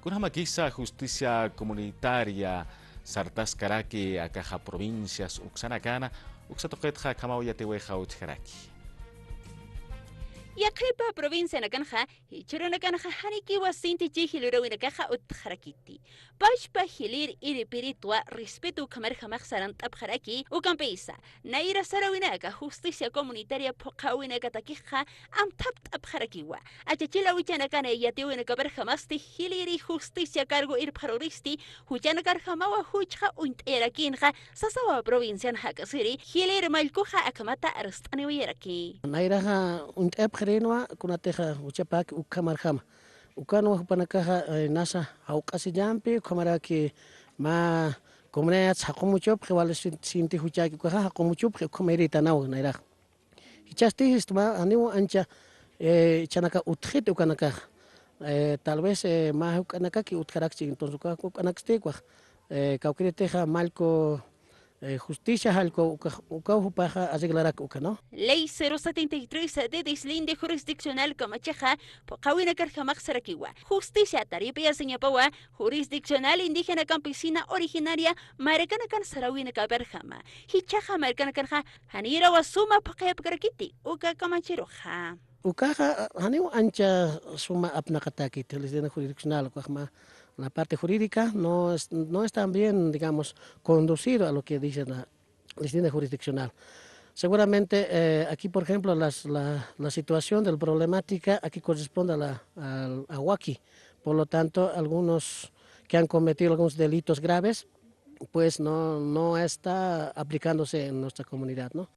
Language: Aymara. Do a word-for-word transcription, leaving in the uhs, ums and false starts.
Kunjamakisa justicia comunitaria sartaskaraki akaxa provincias uksanakana, uksa tuqitxa akhamaw yatiwixa utjaraki. Yaqhipa provincianakanxa, jichhürunakanxa janikiwa sinti chi jilurawinakaxa utjarakiti. Pachpa jilïr irpiritwa respeto ukhamarjamax sarant'apxaraki, ukampisa nayra sarawinaka justicia comunitaria phuqhawinakatakixa amthapt'apxarakiwa. Achachila wichanakanay yatiwinakaparjamasti jilïri justicia cargo irpxaruristi, juchanakarjamawa juchxa uñt'ayarakïnxa, sasawa provincian jak'asiri, jilïr mallkuxa akhamata arst'aniwayaraki. Nayraxa uñt'ayapxirïnwa, kunatixa juchapäki ukhamarjama. Ukanwa jupanakaxa, eh, nasa jawq'asillampi, ukhamaraki mä comunidad jaqumuchupxi, wali sin-, sinti juchaki ukaxa jaqumuchupxi, ukhamarïtanwa nayraxa. Jichhasti sistema janiw ancha, eh, ichanaka utjiti ukanakaxa. Eh, tal vez, eh, mä juk'anakaki utjarakchi, entonces uka juk'anaksti ukax, eh, kawkïritixa mallku, eh, justicia jallku ukax, ukaw jupaxa arreglarak uka, ¿no? Ley cero setenta y tres de deslinde jurisdiccional kamachixa, phuqhawinakarjamax sarakiwa. Justicia taripayasiñapawa, jurisdiccional indígena campesina originaria markanakan sarawinakaparjama. Jichhaxa markanakanxa janirawa suma phuqhayapkarakiti uka kamachiruxa. Ukaxa, janiw ancha suma apnaqatäkiti, les tiene jurisdiccional, ukaxma, la parte jurídica no es, no es tan bien, digamos, conducido a lo que dice la, les tiene jurisdiccional. Seguramente, eh, aquí, por ejemplo, las, la, la situación de la problemática aquí corresponde a la, al Awaki. Por lo tanto, algunos que han cometido algunos delitos graves, pues no, no está aplicándose en nuestra comunidad, ¿no?